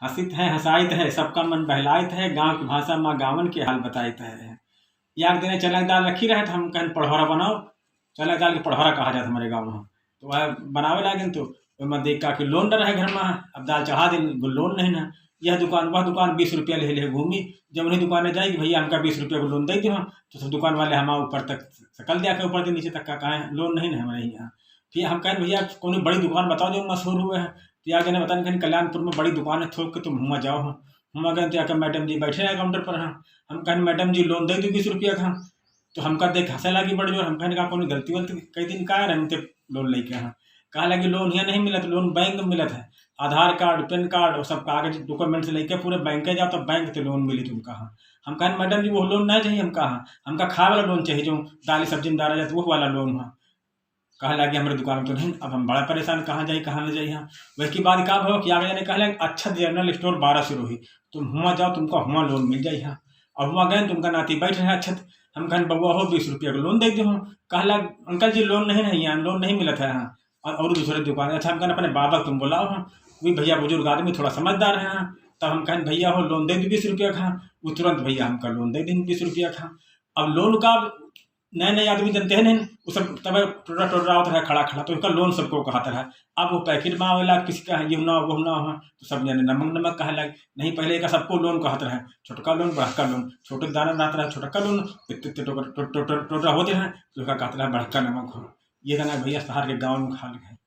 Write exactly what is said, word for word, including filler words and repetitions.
हँसित है, हँसाइत है, सबका मन बहलाइत है, गाँव की भाषा मा गाँवन के हाल बताइत है। याक दिने चना के दाल रखी रहे, तो हम कहन पढ़ौरा बनाओ, चना के दाल के पढ़ौरा कहा जात हमरे गाँव मा। तो वह बनावे लागिन, तो ओमा देख का कि लोन न रहे घर मा, अब दाल चढ़ा दिन, लोन नहीं ना, यह दुकान, वह दुकान, बीस रुपया ले, ले घूमी, जब उन्हीं दुकान में जाई कि भैया हमका बीस रुपया को लोन दे दो, तो सब दुकान वाले हमारे ऊपर तक सकल दिया के ऊपर से नीचे तक का कहें, लोन नहीं ना हमारे यहाँ। फिर हम कहें, भैया कोनो बड़ी दुकान बताओ जो मशहूर हुए है, तो यार जने बतान कहीं कल्याणपुर में बड़ी दुकान है, थोक के तुम हुआ जाओ हो। हम गए तो आके मैडम जी बैठे रहे काउंटर पर, हाँ, हम कहें, मैडम जी लोन दे दो बीस रुपया का। तो हमका देख हंसे लागी बड़ जोर। हम कहने का कोनो गलती वलती कई दिन का है, हम ते लोन लेके, हाँ। कहा लगी लोन यहाँ नहीं मिलत, लोन बैंक में मिलत है। आधार कार्ड, पैन कार्ड और सब कागज डॉक्यूमेंट्स लेके पूरे बैंक जाओ, तो बैंक से लोन मिली तुमका, हाँ। हम कहन मैडम जी वो लोन नहीं चाहिए हमका, हाँ, हमका खाए वाला लोन चाहिए, जो दाली सब्जी में डाला जाता वो वाला लोन, हाँ। कहा लगे हमारे दुकान में तो नहीं। अब हम बड़ा परेशान, कहाँ जाई कहाँ न जाई, हाँ। वही के बाद का भो कि आगे जाने कहले अच्छा जनरल स्टोर बारह सिरोही, तुम हुआ जाओ, तुमका हुआ लोन मिल जाई, हाँ। और हुआ गए, तुमका नाती बैठ रहे अच्छत। हम कहन बउआ हो बीस रुपया का लोन दे दे हो। कहला अंकल जी लोन नहीं, नहीं है, लोन नहीं मिलत है, हाँ। और, और दूसरे दुकान, अच्छा हम कहन अपने बाबा तुम बुलाओ, हाँ, वी भैया बुजुर्ग आदमी थोड़ा समझदार है, हाँ। तब हम कहन भैया हो लोन दे दो बीस रुपया का, हाँ। वो तुरंत भैया हमका लोन दे दिन बीस रुपया का। अब लोन का नए नए आदमी जनते हैं नहीं, वो सब तब टोटरा टोटरा होता है खड़ा खड़ा, तो उसका लोन सबको कहता है। अब वो पैकेट में आवेला, किसी का ये ना वो ना हो, तो सब जने नमक नमक कहे लगे। नहीं, पहले का सबको लोन कहत रहे, छोटका लोन, बड़का लोन, छोटे दाना रहत रहे, छोटका लोन, इतने इतने टोकर-, टो-, टो-, टो-, टोटरा होते हैं, तो उसका कहत रहे बड़का नमक हो। ये गाना भैया शहर के गाँव में खा लगे।